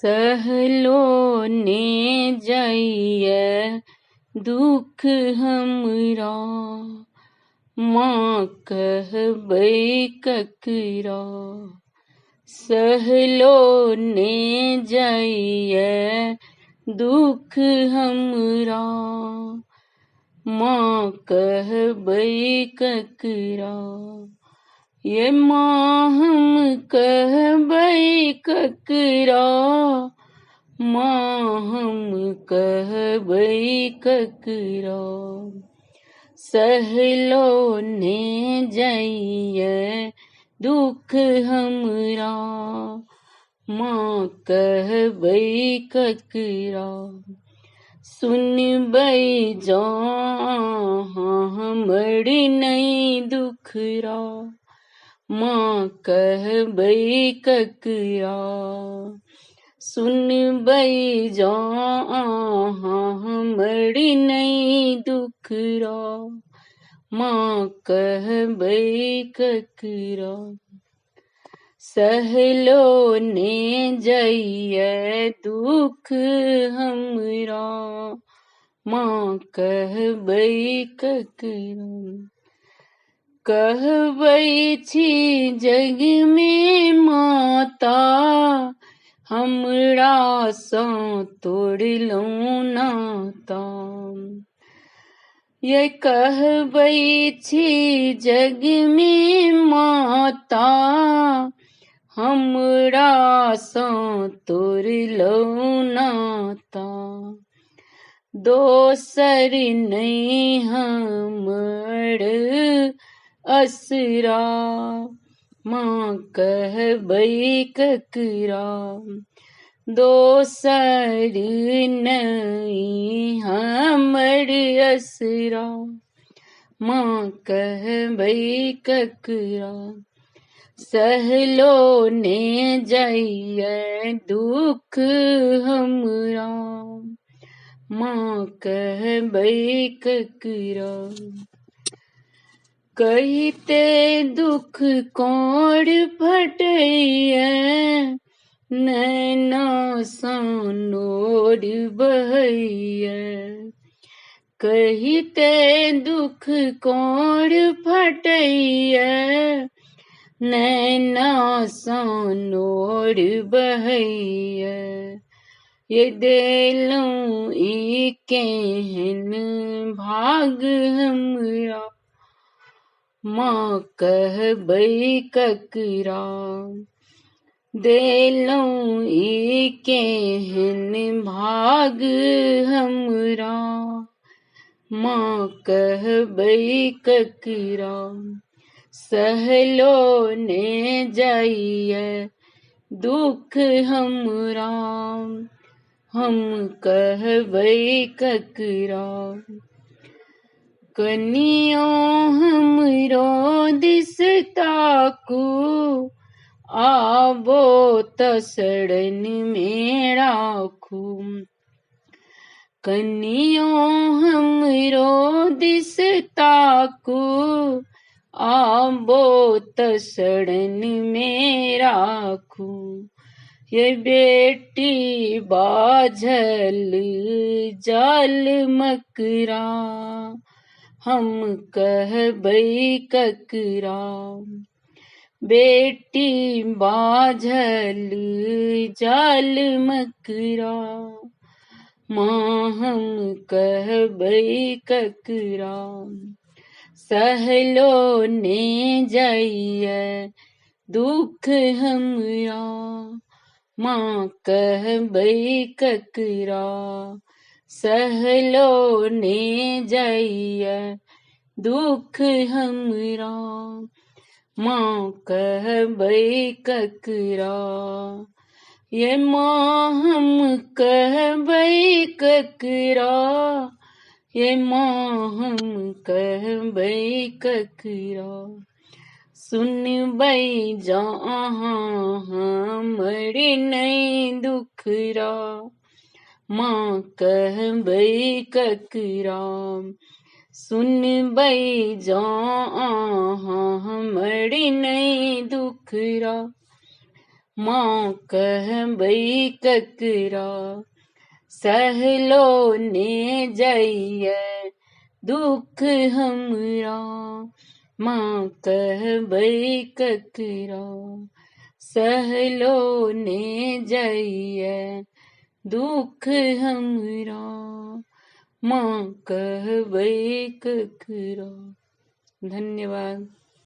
सहलो ने जाइए दुख हमरा, माँ कहबै ककरा। सहलो ने जाइए दुख हमरा, माँ कहबै ककरा। ये माँ हम कहबै ककरा, माँ हम कहबै ककरा। सहलो ने जाइए दुख हमरा, माँ कहबै ककरा। सुनबै जँ हमर नहि दुखरा, माँ कहबै ककरा। सुनबै जँ हमर नहि दुखरा, माँ कहबै ककरा। सहलो ने जाइए दुख हमरा, माँ कहबै ककरा। कहबै छी जगमे माता, हमरासँ तोड़लहुँ नाता। ये कहबै छी जगमे माता, हमरासँ तोड़लहुँ नाता। दोसर नहि हमर असरा, माँ कहबै ककरा। दोसर नहि हमर असरा, माँ कहबै ककरा। सहलो ने जाइए दुख हमरा, माँ कहबै ककरा। कहिते दुख कोर फटैए, नैना सँ नोर बहैए। कहिते दुख कोर फटैए, नैना सँ नोर बहैए। ये देलहुँ ई केहन भाग हमरा, माँ कहबै ककरा। देलहुँ ई केहन भाग हमरा, माँ कहबै ककरा। सहलो ने जाइए दुख हमरा, हम कहबै ककरा। कनियो हमरो दिस ताकू, आबो तऽ शरणमे राखू। कनियो हमरो दिस ताकू, आबो तऽ शरणमे राखू। ये बेटी बाझल जाल मकरा, हम कहबै ककरा। बेटी बाझल जाल मकरा, माँ हम कहबै ककरा। सहलो ने जाइए दुख हमरा, माँ कहबै ककरा। सहलो ने जाइए दुख हमरा, माँ कहबै ककरा। ये माँ हम कहबै ककरा, ये माँ हम कहबै ककरा। सुनबै जँ अहाँ हमर नहि दुखरा, माँ कहबै ककरा। सुनबै जँ अहाँ हमर नहि दुखरा, माँ कहबै ककरा। सहलो ने जाइए दुख हमरा, माँ कहबै ककरा। सहलो ने जाइए दुख हमरा, माँ कहबै ककरा। धन्यवाद।